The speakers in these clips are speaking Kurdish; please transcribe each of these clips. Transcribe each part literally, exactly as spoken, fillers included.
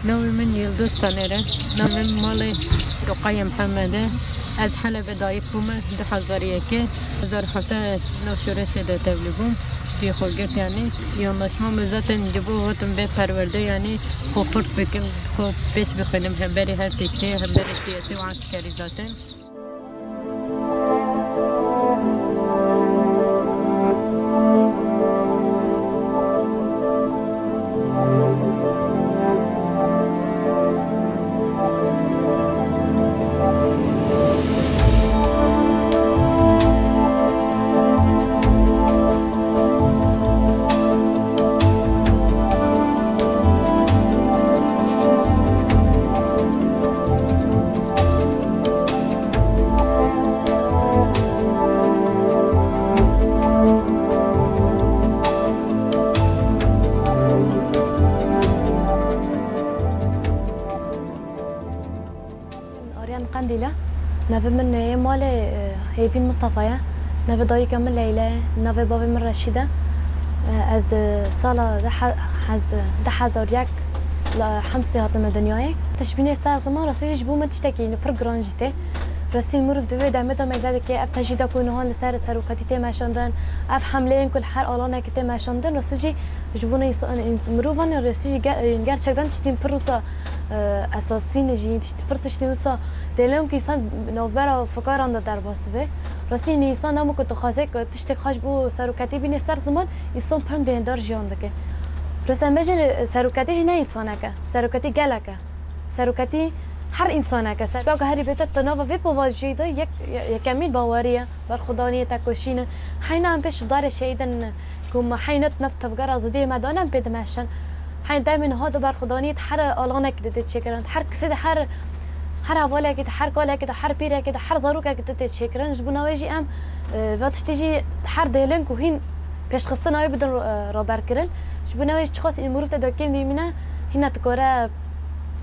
Navê min Yildiz Taner e. Navê min malê Ruqayê Mihemed e. Ez Helebê dayik bûme du hezar û yekê. Du hezar û heftê nav şoreşê de tevlî bûm. Pê xwe girt, yanî, yanlaşma min zaten ji bo hatim bê perwerde, yanî, xwe xurt bikim, xwe pêş bixwînim, hemberî her tiştê, hemberî siyasî û eskerî zaten. Aryan Qendîl e. Navê min yê malê, e, Hêvîn Mistefa ye. Navê dayika min Leyla ye. Navê bavê min Reşîd e. E, ez di sala du he-, hez-, du hezar yek li Hemsê hatime dinyayê. Tiştbînê ser ziman rastî jî ji bo min tiştekî, yanî, pir giran jî tê. Rastî mirov di vê demê de meze dike, ev tecrîda ku niha li ser serokatî tê meşandin, ev hemleyên ku li her alanekê tê meşandin, rastî jî ji bona însan, mirovan rastî jî ger-, gerçekten tiştên pir wisa, e, esasî ne jî, tişt-, pir tiştên wisa dêlên ku însan navbera fikaran de derbas dibe. Rastî, însan dema ku dixwaze ku tiştek xweş bo seroketî bîne ser ziman, însan pir dêndar jiyan dike. Rastî, em bêjin, seroketî jî ne însanek e, seroketî gelek e. Seroketî her însanek e. Ser-, ji ber ku herî bêtir di nava vê pêvajoyê de yek, ye-, yekemîn bawerî ye, berxwedaniyê, tekoşîn e. Heyna em pêş darê şehîdin ku me heyna di nav tevgera zidiyê me de ne em pê dimeşin. Heyna demê niha di berxwedaniyê di her alanekî de tê çêkirin. Di her kesê de, her, her hevalekî de, her kalekî de, her pîrekî de, her zarokekî de tê çêkirin. Ji bona wê jî em, e, va tiştê jî her dêlên ku hîn pêşxistina wê bidin, e, raberkirin. Ji bona wê jî çiqas î mirov te de kêm bimîne, hîna dikare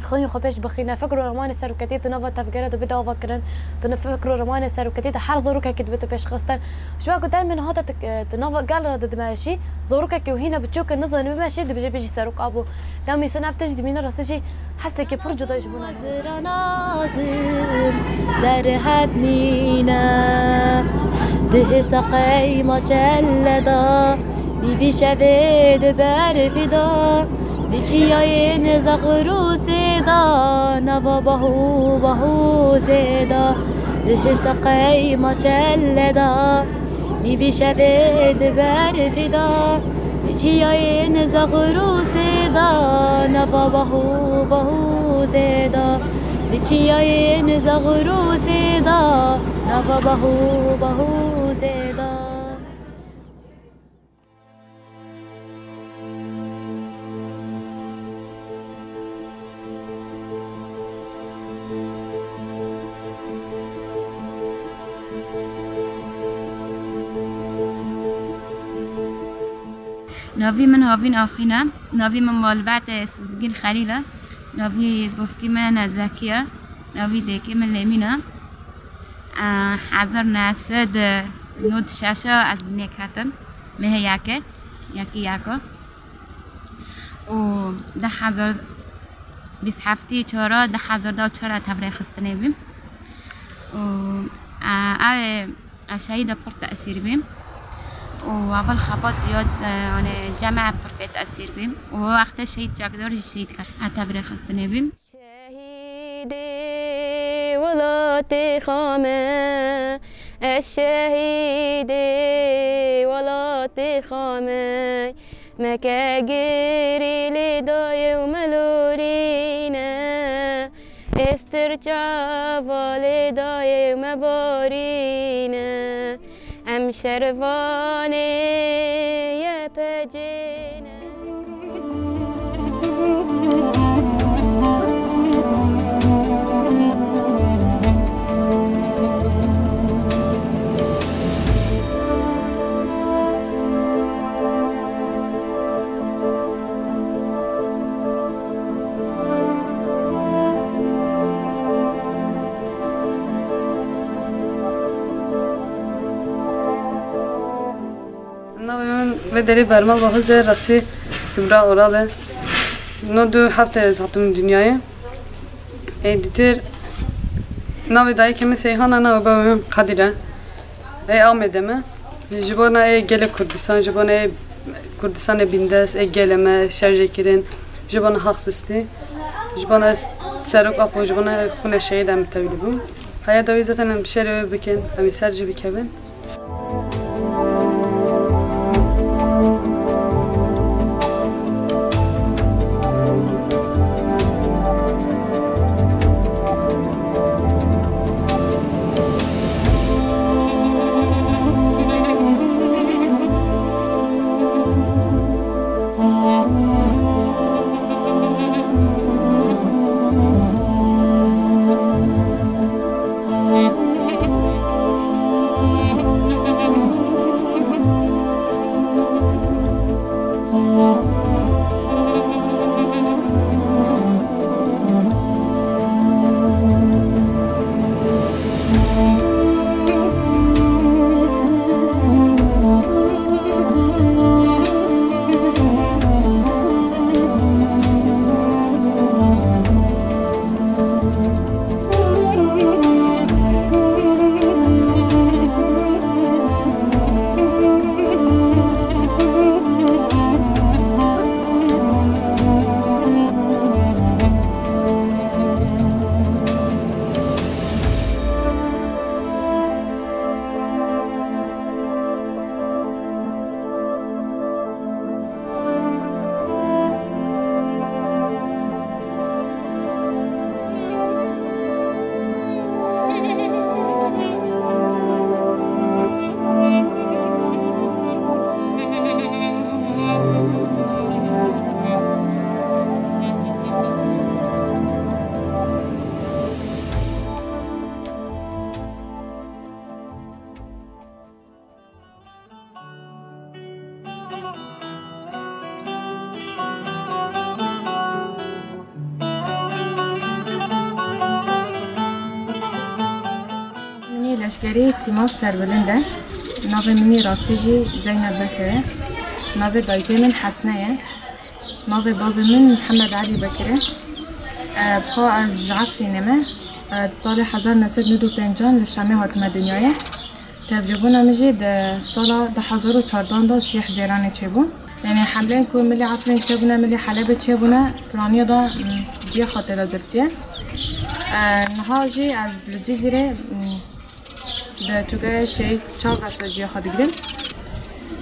xwîn xwe pêş bixîne. Fikr û ramanê seroketiyê di nava tevgera de bide avakirin. Di nav fikr û ramanê seroketiyê de her zarokekî dibite pêşxistin. Ji ber ku demê niha te di, di nava gel re didimeşî, zarokekî û hîna biçûk e, nizanî bimeşî, dibêje bêjî serok abû. Dem însan ev tişt dimîne, rastî jî hesteke pir cuda ji bo me. Nazira nazim derhet nîne. Dihê seqeyma çelle da, mîvî şevê di berfî da, di çiyayên zexrûsê da, nava bahû bahûzê da, dihê seqeyma çelle da. Mîvî şevê di berfî da, di çiyayên zexrûsê da, nava bahû bahûzê da. Di çiyayên zexrûsê da, nava bahû bahûzê da. Navî min Havîn Axîn e. Navî min malbate Sozgîn Xelîl e. Navî bavkî min Nezekî ye. Navî dêkê min Lêmîn e. E, hezar neh sed nod şeş e ez dinyê ketim. Mehê yekê, yekî yeka. Û du hezar bîst heftê çar a, du hezar da çar a tev rêxistinê bîm. Û, e, ev, e, şehîda pir tesîr bîm. Û evel xebat ya, e, yanî cem e pir pê tesîr bîm. Û wextê şehîd çekdar jî şehîd kir. E, tev rêxistinê bîm. Şehîdê wila Welatê xwe me, ez şehîdê welatê xwe me. Meke girî lê dayê û me lorîne, êstir çava lê dayê û me borîne. Em şervanê Y P G ne. Navê min vê derê Bermal Bahuz e, rastî Kübra Oral e. No du heft e ez hatim dinyayê. Ê dîtir navê dayikê min Seyhan e, navê bavê min Kadir e. Ê Amedê me. Ji bona ê gelê Kurdistan, ji bona ê Kurdistanê bîndest, ê gelê me şer jê kirin. Ji bona Haqsistî. Ji bona Serok Apo, ji bona xwîna şehîd em tevlî bûn. Heya dawî zaten em şerê wê bikin, em ê ser jî bikevin. Min î leşkerî Tîmaf Serbilind e. Navê min î rastî jî Zeynep Bekir e. Navê dayikê min Hesne ye. Navê bavê min Mihemed Elî Bekir e. E, bi xwe ez ji Efrînê me. E, di salê hezar neh sed nod û pêncan li Şamê hatime dinyayê. Tevlîbûna min jî di sala du hezar û çardan de siyê Hizêranê çêbû. Yanî hemleyên ku milê Efrîn çêbûne, milê Helebê çêbûne, piraniya de, mm, cihê xwe tê de girtiye. E, niha jî ez li Cizîrê, mm, di tûgeya Şehîd Çavreş de cihê xwe digirim.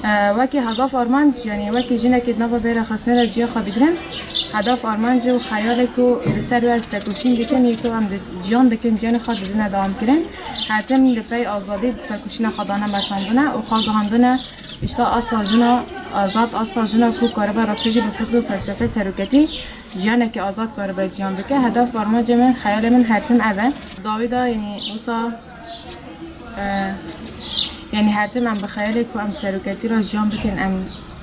E, wekî hedef armanc, yanî wekî jinekê di nava vê rêxistinê de cihê xwe digirim. Hedef armanc û xeyalê ku li ser wê ez tekoşîn dikim, yê ku em di ciyan dikin, ciyanê xwe didine dewam kirin. Her tim li pey azadî tekoşîna xwe dane meşandine û xwe gihandine îşte asta jina azad, asta jina ku karibe rastî jî bi fikr û felsefe seroketî jiyanekî azad karibe ciyan bike. Hedef û armancê min, xeyalê min her tim ev e. Dawî de, yanî wisa, e, yanî her tim em bi xeyalê ku em seroketî re jiyan bikin, em,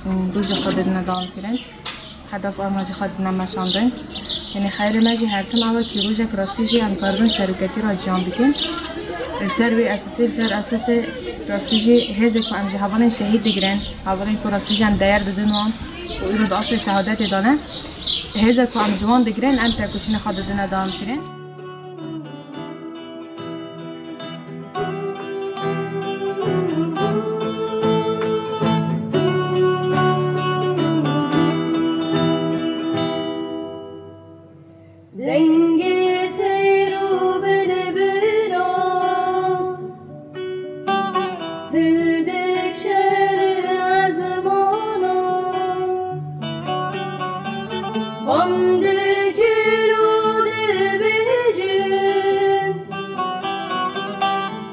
em, rojê xwe didine dewam kirin. Hedef armancê xwe didine meşandin. Yanî xeyalê me jî her tim ew e ku rojek rastî jî em karibin seroketî re ciyan bikin. Li ser wê esasê, li ser esasê rastî jî hêzê ku em ji hevalên şehîd digirin, hevalên ku rastî jî em değer didin wan û îro di astê şehadetê de ne, hêzê ku em ji wan digirin, em tekoşînê xwe didine dewam kirin. Dengê teyr û Hom dikin û dibêjin,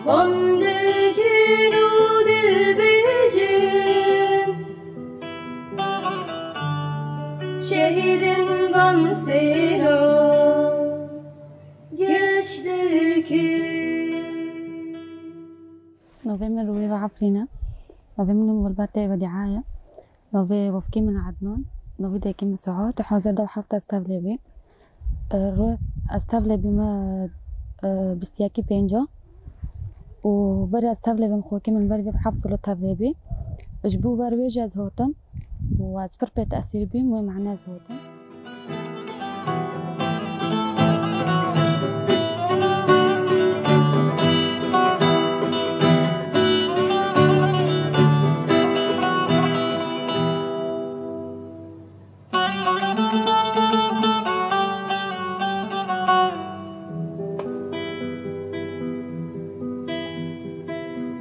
hom dikin û dibêjin, şehîdin van stêra geş dikin. Navê min Rûyê ve Efrîn e. Navê min Gurbetê Wedîa ye. Navê bavkê min Ednan. Navê dayikê min Suha. Tu hezar du heft ez tevlê bî. E, ro-, ez tevlê bîme, e, bîst yekî pênca. Û berê ez tevlê bim xwekê min berê vê bi heft sala tevlê bî. Ji bo ber wê jî ez hatim. Û ez pir pê tesîr bîm, wê mehne ez hatim.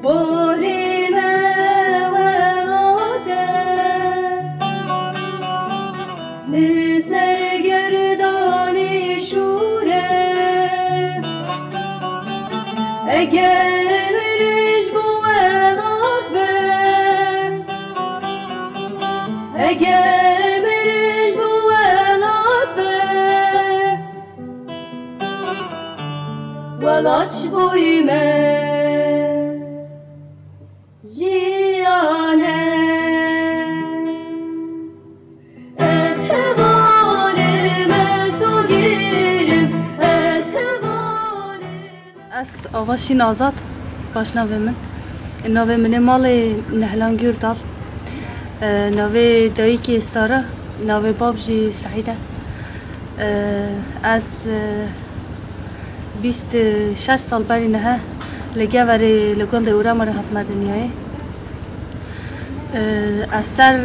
Borî me welat e, li ser gerdanî şûr e. Eger mirij bo welat be, eger mirij bo welat be, welat ji bo me jiyan e. Ez heval im, ez ogir im, ez heval im. Ez Avaşîn Azad, paşnavê min. Navê min ê malê Nehlan Gurdal. E, navê dayikê Sara, navê bab jî Seîd e. E, ez, e, bîst şeş sal berî niha li Geverê li gundê Ûremarê hatime dinyayê. E, ez ser,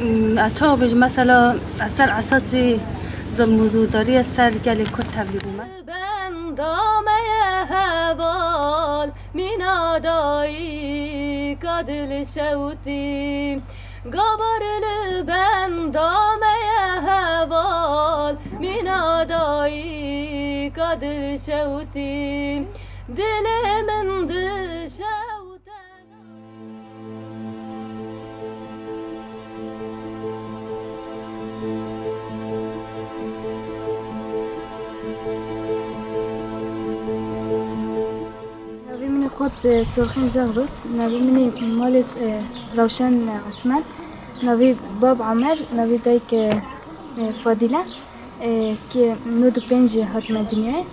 m, ez çawa bêjim, mesela ez ser esasî zilm û zûrdariyê ser gelê Kurd tevlî bûme. Benda me ye heval, mîna dayika dilşewtî. Gabar li benda me ye heval, mîna dayika dilşewtî. Dilê min dişewte. Navê min ê Quds, e, Surxîn Zagros. Navê min ê malê, e, Rewşen, e, Osman. Navê bab Amer, navê dayik, e, e, Fadîle. E, ki nod û pênc hatime dinyayê.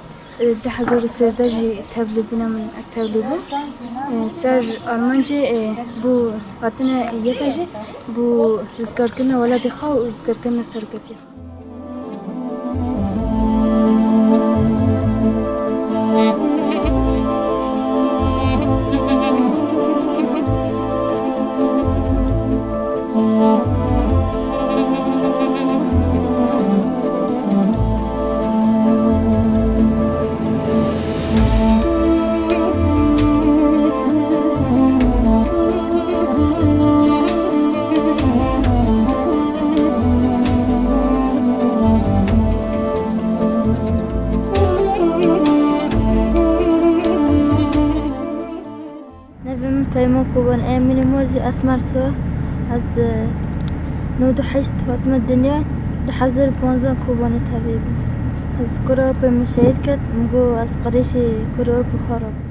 E, du hezar û sêzdeh jî tevlîbûna min, ez tevlî bûm. E, ser armancê, e, bû hatine YPJ'ê, bû rizgarkirina welatê xwe û rizgarkirina serokatiya xwe. Navê min Peyman Koban e, min ê mal jî Esmer Soya. Ez, e, nod û heşt hatime dinya, du hezar û panzdeh Kobanê tevlî bûm. Ez kura apê min şehîd ket, min got ez qirêşê kura apê xwe rabim.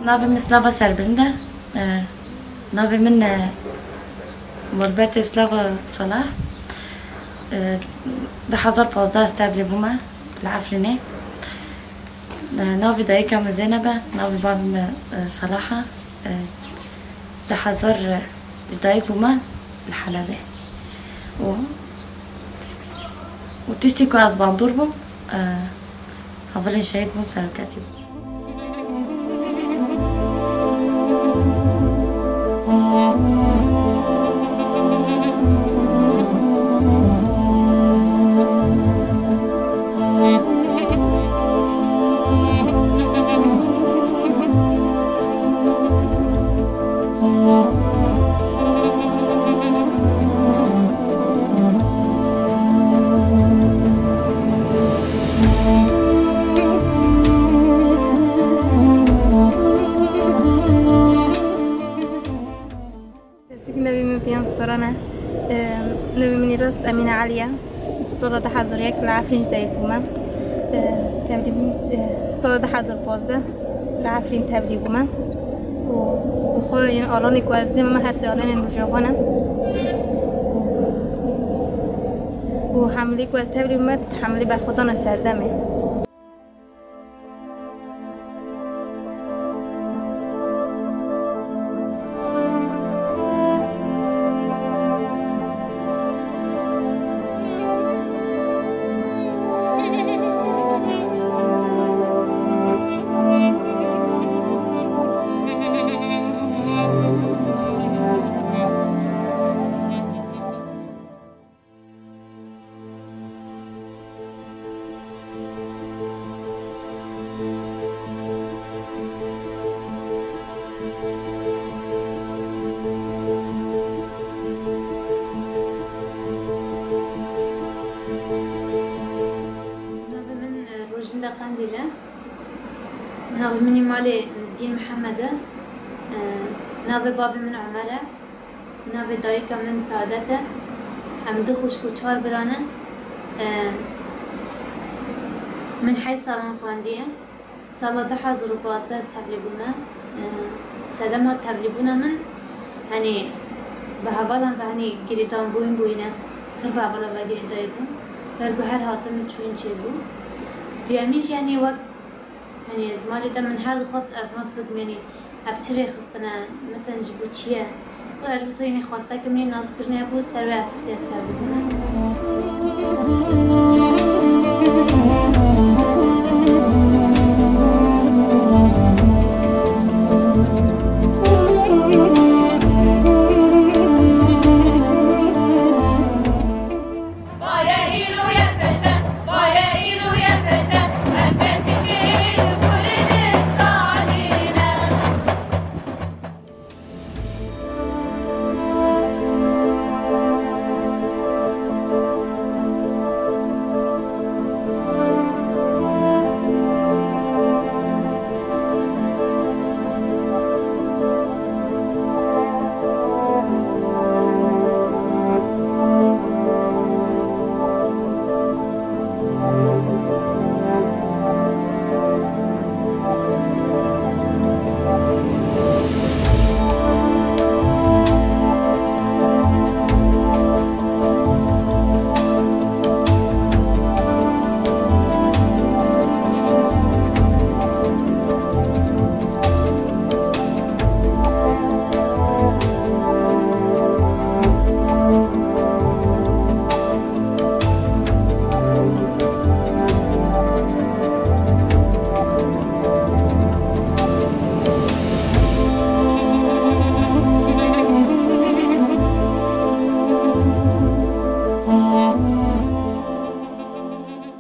Navê min Slava Serbilind e. E, navê min, e, Murbetê Slava Salah. E, du hezar pazdeh tevlî bûme li Efrînê. E, navê dayika min Zeynep e, navê bavê min, e, Salah e. E, du hezar, e, ji dayik bûme li Helebê. Û Û tiştî ku ez bandor bûm, e, hevalên şehîd bûn, seroketî bûn. Destpêkî nevê min Fiyan Soran e. Em, nevê min ê rast Emîne Elî ye. Sala du hezar û yek li Efrînê dayik bûme. Em, tevlî bûm, em, sala du hezar û pazdeh li Efrîn tevlî bûme. Û bi xwe yên alanê ku ez lê me, me her sê alanên Rojava ne. Û hemlê ku ez tevlî bûme, hemlê berxwedana serdemê. Navê min, e, Rojînda Qendîl e. Navê min ê malê Nizgîn Mihemed e. E, navê bavê min Omer e. Navê dayika min Saadet e. Em du xwişk û çar bira ne. E, min heşt salan xwendiye. Sala du hezar û pazdeh ez tevlî bûme. E, sedema tevlîbûna min, henî bi hevalan ve henî girêdanbûyîn bûyîn, ez pir bi hevalan ve girêdayî bûm. Ber ku her hatim çûyîn çêbû. Duyemîn jî henî wek Henî ez malê de min her dixwest ez nas bikim, yanî ev çi rêxistin e, mesela ji bo çi ye? Û ez wisa yanî xwestekê min ê naskirine hebû, ser wê esasî ez tevlî bûme.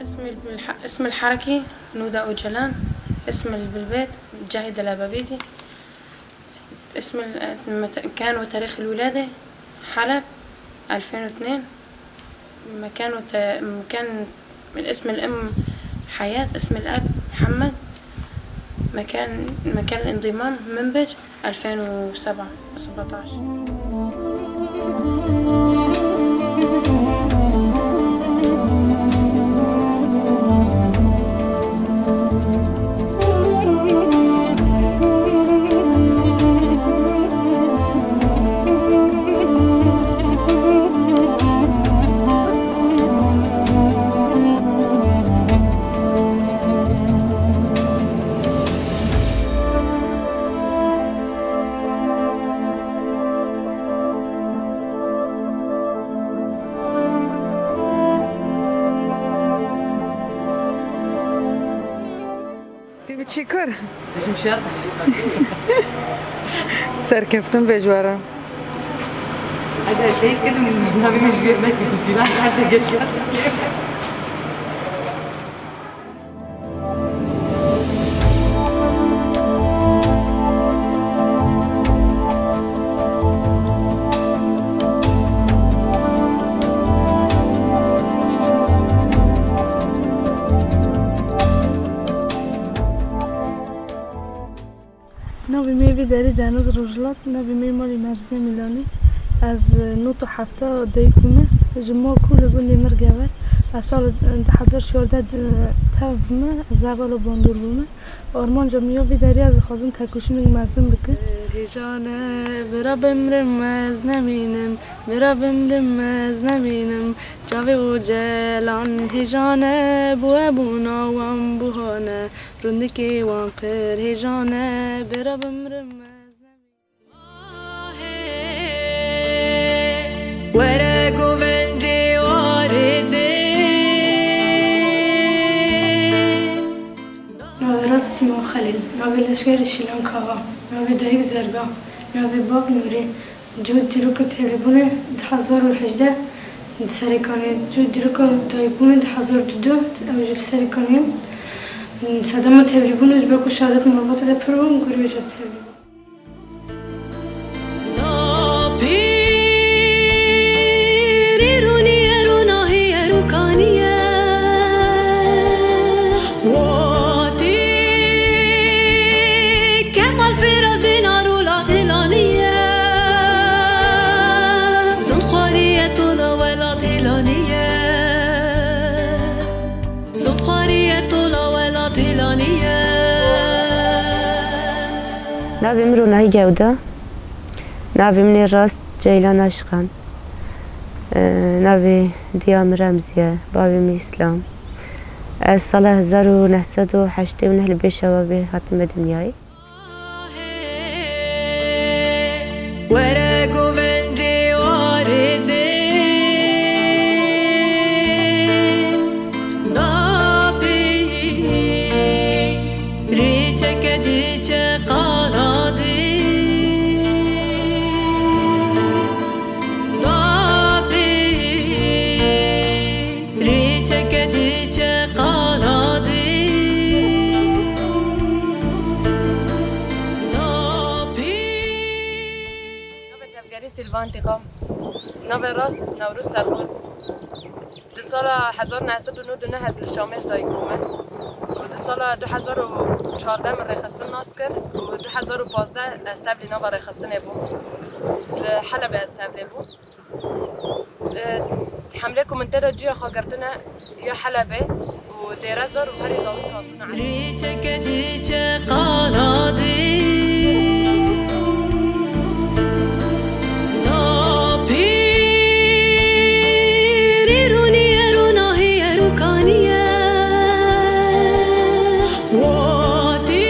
اسمي بالح-، اسم الحركي نودا أوجلان. اسم بالبيت جاهدة الأبابيدي. اسم المكان وتاريخ الولادة حلب ألفين واثنين. مكان وت-، مكان، اسم الأم حياة، اسم الأب محمد. مكان، مكان الانضمام منبج ألفين وسبعة، سبعتاش. Şükür. Dişim şer. Serkeftin be ji we re. Hadi şey kırın, nabî min ji bir mek zîlan, her şey geç gelsin. Navê me vî derî Deniz Rojhilat, navê me malê Merziye Mîlanî. Ez, e, nod û hefta dayik bûme. Ji Maku li gundê Mirgever. Ez sal, e, du hezar çardeh de, e, tev bûme, ez hevala bandor bûme. Armanca min ya vî derî ez dixwazim tekoşînek mezin bikim. Hêjane, bira bimrim ez nemînim, bira bimrim ez nemînim. Çavê ocelan hêjane, bûe bûna wan buhane. Rundikê wan pir hêjan e, bira bimrim ez nemînim. Were govendê warêzê. Navê rast Sîmon Xelîl, navê leşkerî Şîlan Kawa, navê dayik Zerga, navê bab Nûrî. Cihê dîroka tevlîbûnê du hezar û hejdeh li Serêkaniyê, cihê dîroka dayikbûnê du hezar û dudu, ew jî li Serêkaniyê. Sedema tevlîbûnê ji ber ku şehadeta malbatê de pir bû, min ku rêja tevlî bû. Kemal Fêrazî narola têlanî ye. Sindxwarî ye tola wela têlanî ye. Sindxwarî ye tola wela têlanî ye. Navê min Ronahî Cewda. Navê min ê rast Ceylan Aşxan. Ee, navê diya min Remziye, bavê min Îslam. Ez sala hezar û neh sed û heştê û neh li Bêşewabê hatime dinyayê. Were govendê warêzê, da pê rêçeke diçe qala dê. Da pê rêçeke diçe qala dê. Da pê. Navê tevgerî Sîlvan Tîqam. Navê rast Newroz Serqot. Di sala hezar neh sed û nod û neh ez li Şamê ji dayik bûme. Û di sala du hezar û çardeh min rêxistin nas kir û du hezar û pazdeh ez tevlî nava rêxistinê bûm. Li Helebê ez tevlê bûm. E, hemlê ku min tê de ciya xwe girtine ya Helebê û Dêrezor û herî dawî hatine. Rêçeke diçe qala dê. Lapîrî rûnî ye, rûnahî ye, rûkanî ye. Watî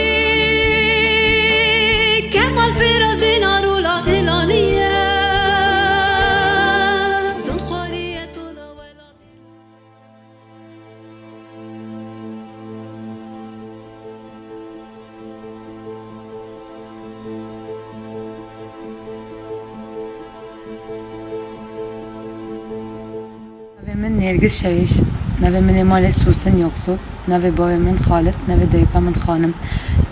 Kemal Fêrazî narola têlanî ye. Sindxwarî ye tola welatî. Navê min Nêrgiz Şewîş, navê min ê malê Sosin Yoksul, navê bavê min Xalid, navê dayika min Xanim.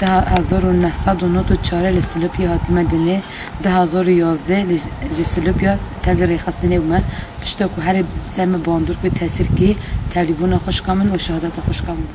Di hezar û neh sed û nod û çar li Silopiyê hatime dinê, di hezar û yazdeh li, ji Silopiya tevlî rêxistinê bûme. Tişta ku herî ser min bandor kir, tesîr kir, tevlîbûna xwişka min û şehadeta xwişka min.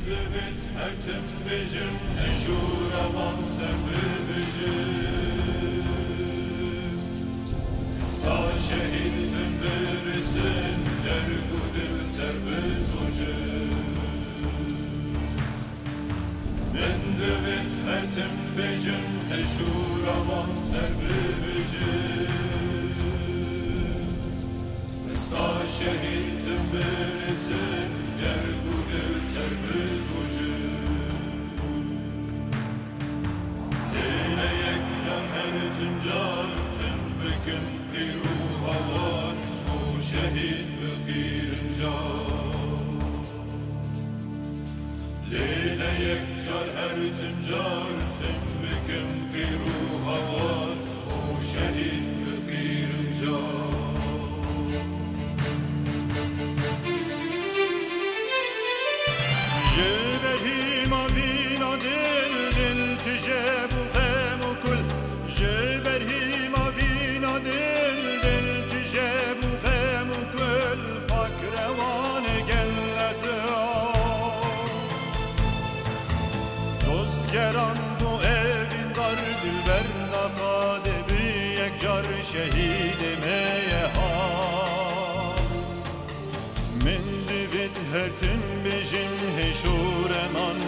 Divêt her tim bêjim, eşûra man ser bibêjim. Sta şehîd tim birêsin, cerg û dil ser bisojim. Min divêt her tim bêjim, eşûra man ser bibêjim. Sta şehîd tim birêsin, cerg û dil ser bisojin. Lê ne yek car her tim car tim bikim, qîr û hawan ji bo şehîd biqîrin car. Lê ne yek car her tim car tim bikim, qîr û hawan û şehîd biqîrim car. Ji ber hîma vîna dil, dil tije bû xem û kul. Ji ber hîma vîna dil, dil tije bû xem û kul. Pak rewanê gele tu. Dostgeran bû evîndar, dilber da qadê bi yek car şehîdê me ye ha. Min divêt her tim bêjim, hêşûre man